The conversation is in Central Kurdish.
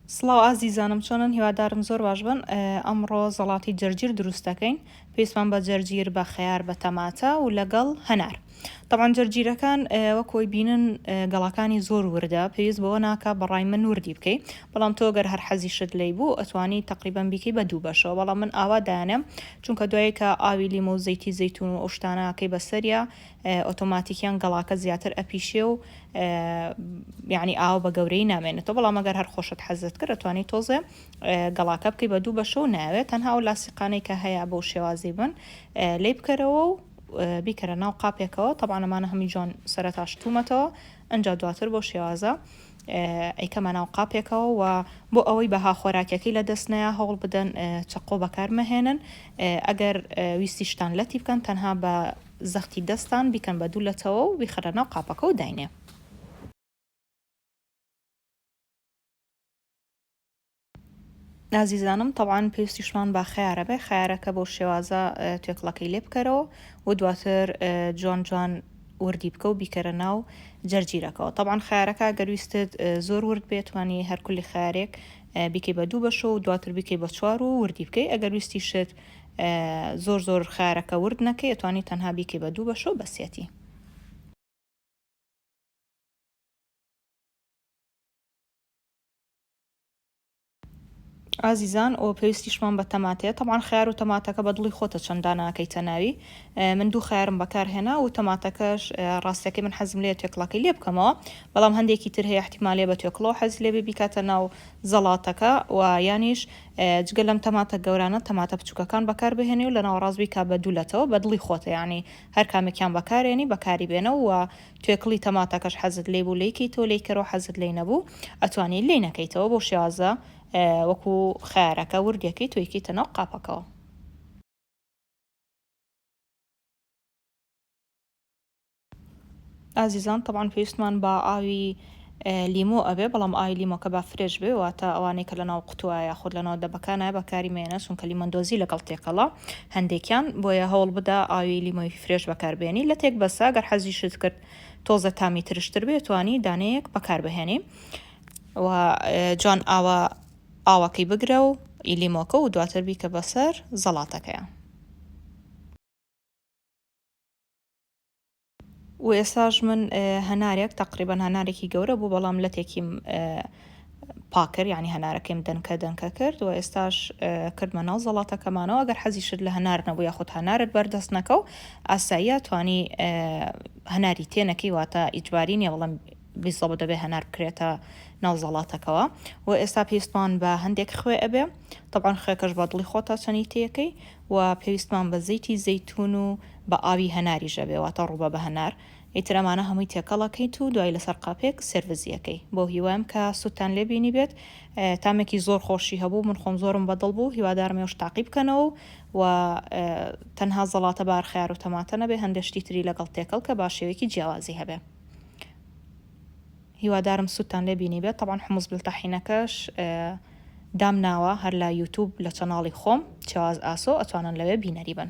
سڵاو ئازیزانم چۆنن هیوادارم زۆر باش بن ئەمڕۆ زەڵاتی جەرجیر دروست دەکەین پێویستمان بە جەرجیر بە خەیار بە تەماتە و لەگەڵ هەنار تەبعەن جەرجیرەکان وەکۆی بینن گەڵاکانی زۆر وردە پێویست بەوە ناکە بەڕای من وردی بکەی بەڵام تۆ گەر هەر حەزیشت لی بوو ئەتوانی تقریبان بیکەی بە دوو بەشەوە بەڵام من ئاوا دانێم چونکە دوای کە ئاوی لیمۆ و زەیتی زەیتون و ئەو شتانەکەی بەسەریا ئۆتۆماتیکیان گەڵاکە زیاتر ئەپیشێ و یعنی ئاو بە گەورەی نامێنێتەوە بەڵام ئەگەر هەر خۆشت حەزت کرد ئەتوانی تۆزێ گەڵاکە بکەی بە دوو بەشە و ناوێت تەنها ئەو لاسیقانەی کە هەیە بەو شێوازی بن لی بکەرەوە و بیکەرە ناو قاپێکەوە تەبعەن ئەمانە هەمووی جوان سەرەتا شتومەتەوە ئەنجا دواتر بۆ شێوازە ئەیکەمە ناو قاپێکەوە و بۆ ئەوەی بەها خۆراکیەکەی لە دەست نەیا هەوڵ بدەن چەقۆ بەکار مەهێنن ئەگەر ویستیشتان لەتی بکەن تەنها بە زەختی دەستان بیکەن بە دوو لەتەوە و بیخەرە ناو قاپەکە و داینێ. ئازیزانم تەبعەن پێویستیشمان بە خەیارە بێ خەیارەکە بەو شێوازە توێکڵەکەی لێ بکەرەوە و دواتر جوان جوان وردی بکە و بیکەرە ناو جەرجیرەکەوە تەبعەن خەیارەکە گەر ویستت زۆر ورد بێت توانی هەر کولی خەیارێک بیکەی بە دوو بەشە و دواتر بیکەی بە چوار و وردی بکەی ئەگەر ویستیشت زۆر زۆر خەیارەکە ورد نەکەی ئەتوانی تەنها بیکەی بە دوو بەشە و بەسیەتی. ئازیزان ئۆ پێویستیشمان بە تەماتەیە تەبعەن خەیار و تەماتەکە بە دڵی خۆتە چەند دانە ئەکەیتە ناوی من دوو خەیارم بەکار هێنا و تەماتەکەش ڕاستەکەی من حەزم لێ توێکڵەکەی لێ بکەمەوە بەڵام هەندێکی تر هەیە احتیمالەیە بە توێکڵەوە حەز لێ بێ بیکاتە ناو زەڵاتەکە و یانیش جگە لەم تەماتە گەورانە تەماتە بچووکەکان بەکار بهێنی و لە ناوەڕاست بیکا بە دوو لەتەوە بە دڵی خۆتە یانی هەر کامێکیان بەکارێنی بەکاری بێنە و توێکڵی تەماتەکەش حەزت لێی بوو لێی کەیتەوە لێی کەرەوە حەزت لێی نەبوو ئەتوانی لێی نەکەیتەوە بەو شێوازە وەکو خەیارەکە وردیەکەی تۆ یکەیتە ناو قاپەکەوە. ئازیزان تەبعەن پێویستمان بە ئاوی لیمۆ ئەبێ بەڵام ئاوی لیمۆکە با fresh بێ واتە ئەوانەی کە لەناو قوتووە یاخود لەناو دەبەکانە بەکاری مێنە چونکە لیمۆندۆزی لەگەڵ تێکەڵە هەندێکیان بۆیە هەوڵ بدە ئاوی لیمۆی fresh بەکاربێنی لەتێک بەسە گەر حەزیشت کرد تۆزە تامی ترشتر بێ توانی دانەیەک بەکاربهێنی و جوان ئاوە ئاوەکەی بگرە و ئی لیمۆکە و دواتر بیکە بەسەر زەڵاتەکەیان. و ئێستاش من هەنارێک تقریبا هەنارێکی گەورە بوو بەڵام لەتێکیم پاکرد یعنی هەنارەکەیم دەنکە دەنکە کرد و ئێستاش کردمە ناو زەڵاتەکەمانەوە ئەگەر حەزیشت لە هەنار نەبوو یاخود هەنارت بەردەست نەکەو ئاساییە توانی هەناری تێنەکەی واتە ئیجباری نییە بەڵام بیزەبت دەبێ هەنار بکرێتە ناو زەڵاتەکەوە و ئێستا پێویستمان بە هەندێک خوێ ئەبێ طبعا خوێکەش بە دڵی خۆتا چەنی تێەکەی و پێویستمان بە زەیتی زەیتون و بە ئاوی هەناریش ئەبێ واتە ڕوبە بە هەنار ئیتر ئەمانە هەمووی تێکەڵ ئەکەیت و دوای لەسەر قاپێک سێرڤزی ئەکەی بەو هیوایم کە سوودتان لێ بینیبێت تامێکی زۆر خۆشی هەبوو من خۆم زۆرم بەدڵ بوو هیوادارم ئێوەش تاقی بکەنەوە و تەنها زەڵاتە بار خەیار و تەماتە نەبێ هەندێ شتی تری لەگەڵ تێکەڵ کە با شێوەیەکی جیاوازی هەبێ هیوادارم سوودتان لێ بینیبێت تەبعەن حومس بالتەحینەکەش دامناوە هەر لە یوتوب لە channel ی خۆم چێواز ئاسۆ ئەتوانن لەوێ بینەری بن.